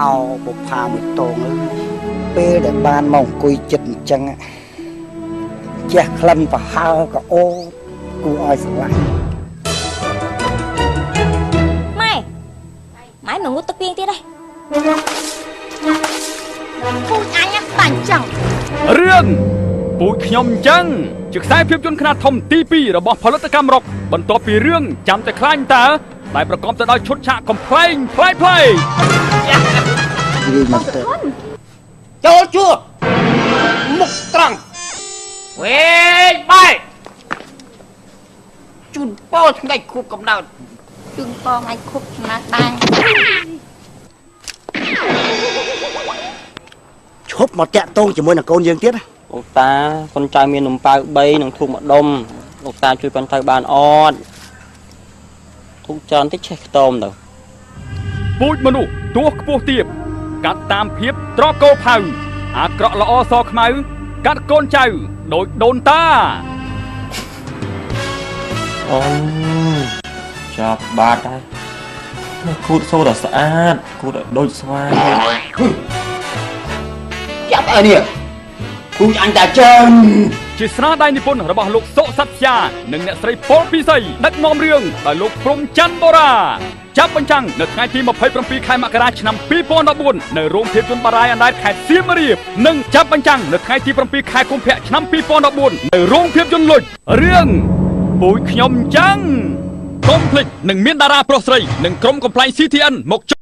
អោបុផាមួយតងពេលដែលបានមកអង្គុយចិត្តអញ្ចឹងជះក្លិនប្រហើក៏អូគួរឲ្យស្រឡាញ់ម៉ែម៉ែមកងូតទឹកពីងទៀតទេពូជអញតាអញ្ចឹងរឿងពូជខ្ញុំអញ្ចឹងជាខ្សែភាពយន្តខ្នាតធំទី2របស់ផលិតកម្មរ៉ុកបន្ទាប់ពីរឿងចាំតែខ្លាញ់តើដែលប្រកបទៅដោយឈុតឆាកកំប្លែងប្លែកប្លែកចូលជួបមុខត្រង់វែងបែកជូនពរថ្ងៃខួបកំណើតជូនពរថ្ងៃខួបកំណើតដែរឈប់មកតាក់ទងជាមួយនឹងកូនយើងទៀតលោកតាកូនចៅមាននំប៉ៅ3និងធូបមួយដុំលោកតាជួយកូនចៅបានអត់ធូបច្រើនតិចឆេះខ្ទមទៅពូជមនុស្សទោះខ្ពស់ទាបកាត់តាមភាពត្រកូលផៅអាក្រក់ល្អសខ្មៅកាត់កូនចៅដោយដូនតាអូចាប់បាត់ហើយគូតសូត្រស្អាតគូតឲ្យដូចស្វាយចាប់អីនេះគូអញតាចឹងជាស្នាដៃនិពន្ធរបស់លោកសុសត្យានិងអ្នកស្រីពលពិសីដឹកនាំរឿងដោយលោកព្រំច័ន្ទបូរ៉ាចាប់បញ្ចាំងនៅថ្ងៃទី27ខែមករាឆ្នាំ2014នៅរោងភាពយន្តបារាយអណ្ដែតខេត្តសៀមរាបនិងចាប់បញ្ចាំងនៅថ្ងៃទី7ខែកុម្ភៈឆ្នាំ2014នៅរោងភាពយន្តលុចរឿងពូជខ្ញុំអញ្ចឹងកុំភ្លេចនឹងមានតារាប្រុសស្រីនិងក្រុមកំប្លែង CTN មក